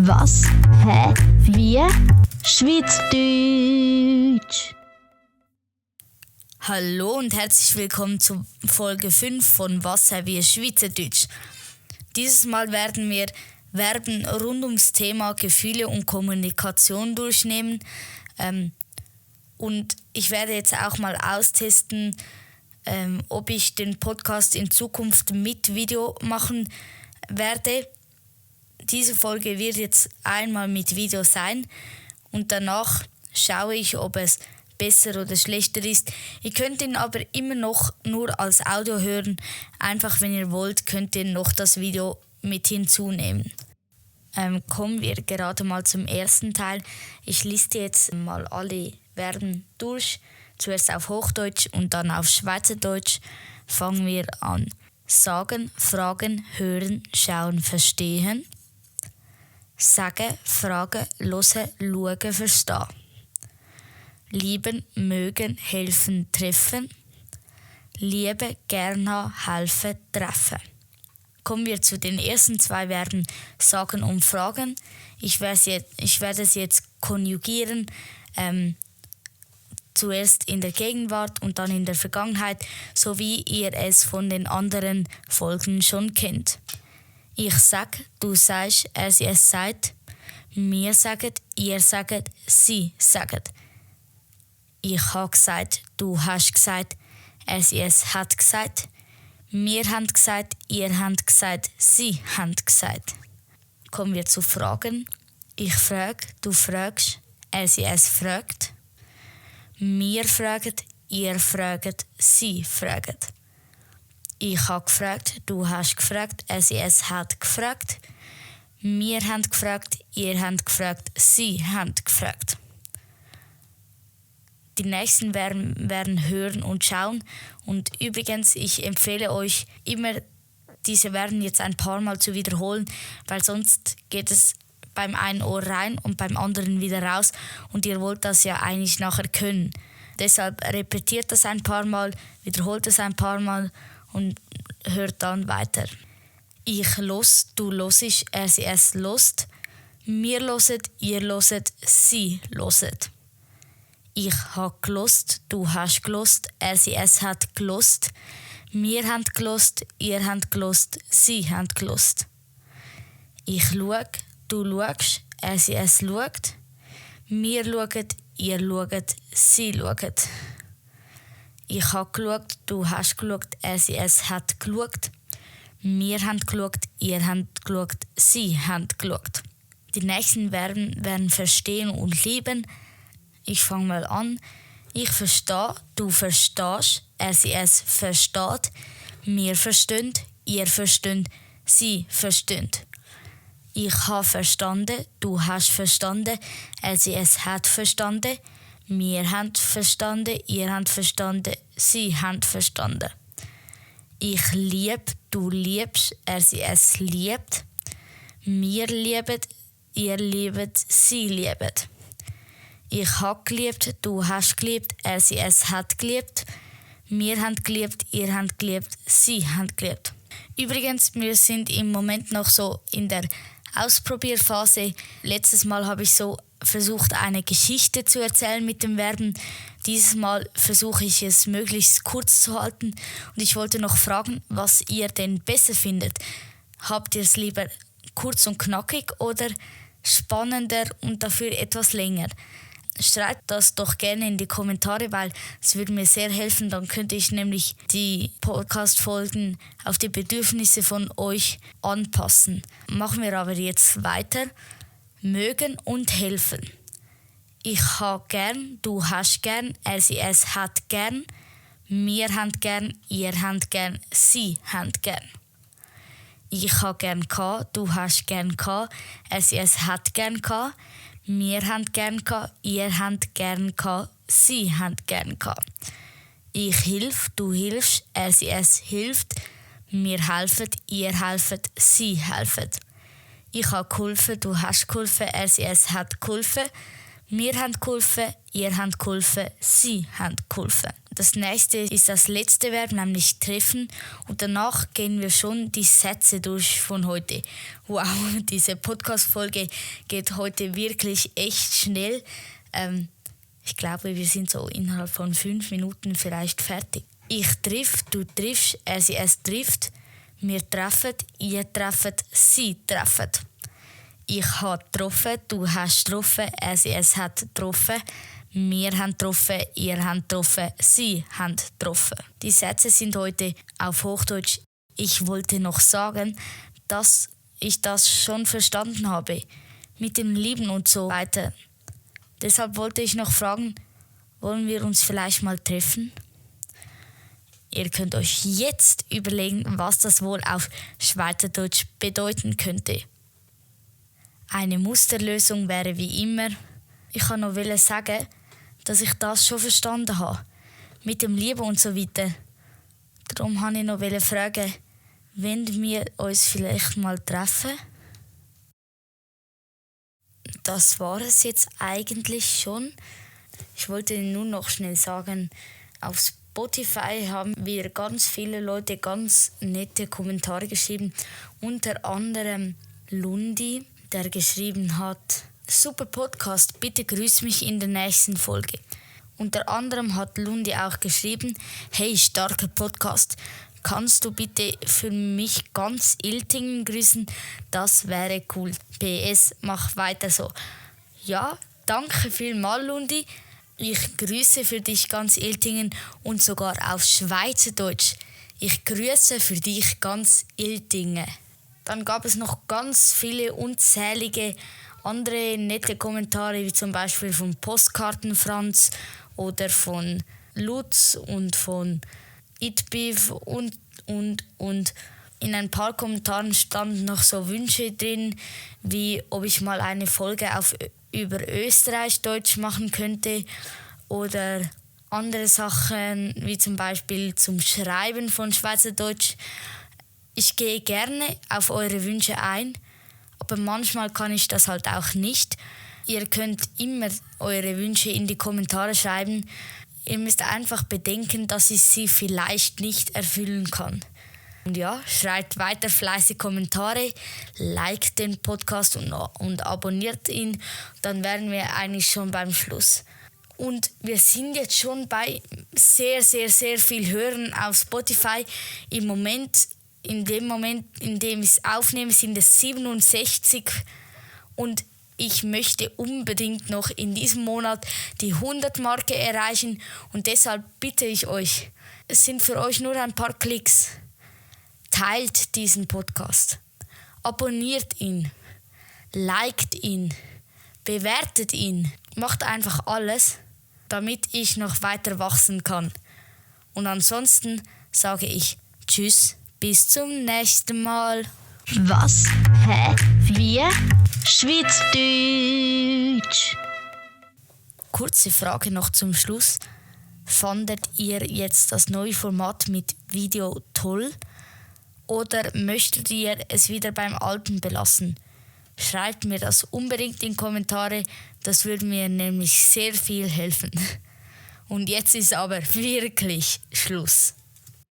Was? Hä? Wie? Schweizerdeutsch! Hallo und herzlich willkommen zu Folge 5 von Was? Hä? Wie? Schweizerdeutsch. Dieses Mal werden wir Verben rund ums Thema Gefühle und Kommunikation durchnehmen. Und ich werde jetzt auch mal austesten, ob ich den Podcast in Zukunft mit Video machen werde. Diese Folge wird jetzt einmal mit Video sein und danach schaue ich, ob es besser oder schlechter ist. Ihr könnt ihn aber immer noch nur als Audio hören. Einfach, wenn ihr wollt, könnt ihr noch das Video mit hinzunehmen. Kommen wir gerade mal zum ersten Teil. Ich liste jetzt mal alle Verben durch. Zuerst auf Hochdeutsch und dann auf Schweizerdeutsch. Fangen wir an. Sagen, fragen, hören, schauen, verstehen. Sagen, fragen, hören, schauen, verstehen. Lieben, mögen, helfen, treffen. Liebe, gern haben, helfen, treffen. Kommen wir zu den ersten zwei Verben, sagen und fragen. Ich werde sie jetzt konjugieren. Zuerst in der Gegenwart und dann in der Vergangenheit, so wie ihr es von den anderen Folgen schon kennt. Ich sag, du sagst, er sie es sagt. Wir sagen, ihr sagt, sie sagt. Ich habe gesagt, du hast gesagt, er sie es hat gesagt. Wir haben gesagt, ihr habt gesagt, sie haben gesagt. Kommen wir zu Fragen. Ich frage, du fragst, er sie es fragt. Wir fragen, ihr fragt, sie fragt. Ich habe gefragt, du hast gefragt, er sie es hat gefragt. Wir haben gefragt, ihr habt gefragt, sie haben gefragt. Die nächsten werden hören und schauen. Und übrigens, ich empfehle euch immer, diese Verben jetzt ein paar Mal zu wiederholen, weil sonst geht es beim einen Ohr rein und beim anderen wieder raus. Und ihr wollt das ja eigentlich nachher können. Deshalb repetiert das ein paar Mal, wiederholt es ein paar Mal und hört dann weiter. Ich los, du losisch, er sie es lost. Wir loset, ihr loset, sie loset. Ich hab gelost, du hast gelost, er sie es hat gelost. Wir haben gelost, ihr habt gelost, sie haben gelost. Ich schau, du schaust, er sie es schaut. Wir schauen, ihr schaut, sie schaut. Ich hab geschaut, du hast geschaut, er sie es hat geschaut. Wir haben geschaut, ihr habt geschaut, sie haben geschaut. Die nächsten Verben werden verstehen und lieben. Ich fange mal an. Ich verstehe, du verstehst, er sie es versteht. Wir verstehen, ihr versteht, sie versteht. Ich habe verstanden, du hast verstanden, er sie es hat verstanden. Wir haben verstanden, ihr habt verstanden, sie haben verstanden. Ich lieb, du liebst, er sie es liebt. Wir lieben, ihr liebt, sie liebt. Ich hab geliebt, du hast geliebt, er sie es hat geliebt. Wir haben geliebt, ihr habt geliebt, sie haben geliebt. Übrigens, wir sind im Moment noch so in der Ausprobierphase. Letztes Mal habe ich so versucht, eine Geschichte zu erzählen mit den Verben. Dieses Mal versuche ich es möglichst kurz zu halten. Und ich wollte noch fragen, was ihr denn besser findet. Habt ihr es lieber kurz und knackig oder spannender und dafür etwas länger? Schreibt das doch gerne in die Kommentare, weil es würde mir sehr helfen. Dann könnte ich nämlich die Podcast-Folgen auf die Bedürfnisse von euch anpassen. Machen wir aber jetzt weiter. Mögen und helfen. Ich habe gern, du hast gern, er sie es hat gern. Wir haben gern, ihr habt gern, sie haben gern. Ich habe gern gehabt, du hast gern gehabt, er sie es hat gern gehabt. Wir haben gern gehabt, ihr habt gern gehabt, sie haben gern gehabt. Ich hilf, du hilfst, er sie es hilft. Wir helfen, ihr helfet, sie helfen. Ich habe geholfen, du hast geholfen, er sie es hat geholfen. Wir haben geholfen, ihr habt geholfen, sie haben geholfen. Das nächste ist das letzte Verb, nämlich treffen. Und danach gehen wir schon die Sätze durch von heute. Wow, diese Podcast-Folge geht heute wirklich echt schnell. Ich glaube, wir sind so innerhalb von 5 Minuten vielleicht fertig. Ich triff, du triffst, er, sie, es trifft. Wir treffen, ihr treffet, sie treffen. Ich habe getroffen, du hast getroffen, er, sie, es hat getroffen. Wir haben getroffen, ihr habt getroffen, sie haben getroffen. Die Sätze sind heute auf Hochdeutsch. Ich wollte noch sagen, dass ich das schon verstanden habe. Mit dem Lieben und so weiter. Deshalb wollte ich noch fragen, wollen wir uns vielleicht mal treffen? Ihr könnt euch jetzt überlegen, was das wohl auf Schweizerdeutsch bedeuten könnte. Eine Musterlösung wäre wie immer, ich kann noch sagen, dass ich das schon verstanden habe. Mit dem Lieben und so weiter. Darum wollte ich noch fragen, wenn wir uns vielleicht mal treffen? Das war es jetzt eigentlich schon. Ich wollte nur noch schnell sagen, auf Spotify haben wir ganz viele Leute ganz nette Kommentare geschrieben. Unter anderem Lundi, der geschrieben hat: Super Podcast, bitte grüß mich in der nächsten Folge. Unter anderem hat Lundi auch geschrieben: Hey, starker Podcast, kannst du bitte für mich ganz Iltingen grüßen? Das wäre cool. PS, mach weiter so. Ja, danke vielmals, Lundi. Ich grüße für dich ganz Iltingen und sogar auf Schweizerdeutsch. Ich grüße für dich ganz Iltingen. Dann gab es noch ganz viele unzählige andere nette Kommentare, wie zum Beispiel von Postkarten-Franz oder von Lutz und von Itbiv und. In ein paar Kommentaren standen noch so Wünsche drin, wie ob ich mal eine Folge über Österreich-Deutsch machen könnte oder andere Sachen, wie zum Beispiel zum Schreiben von Schweizerdeutsch. Ich gehe gerne auf eure Wünsche ein, aber manchmal kann ich das halt auch nicht. Ihr könnt immer eure Wünsche in die Kommentare schreiben. Ihr müsst einfach bedenken, dass ich sie vielleicht nicht erfüllen kann. Und ja, schreibt weiter fleißig Kommentare, liked den Podcast und abonniert ihn. Dann wären wir eigentlich schon beim Schluss. Und wir sind jetzt schon bei sehr, sehr, sehr viel Hören auf Spotify. In dem Moment, in dem ich es aufnehme, sind es 67. Und ich möchte unbedingt noch in diesem Monat die 100-Marke erreichen. Und deshalb bitte ich euch, es sind für euch nur ein paar Klicks. Teilt diesen Podcast. Abonniert ihn. Liked ihn. Bewertet ihn. Macht einfach alles, damit ich noch weiter wachsen kann. Und ansonsten sage ich Tschüss, bis zum nächsten Mal. Was? Hä? Wir? Schweizerdeutsch. Kurze Frage noch zum Schluss. Fandet ihr jetzt das neue Format mit Video toll? Oder möchtet ihr es wieder beim Alten belassen? Schreibt mir das unbedingt in die Kommentare, das würde mir nämlich sehr viel helfen. Und jetzt ist aber wirklich Schluss.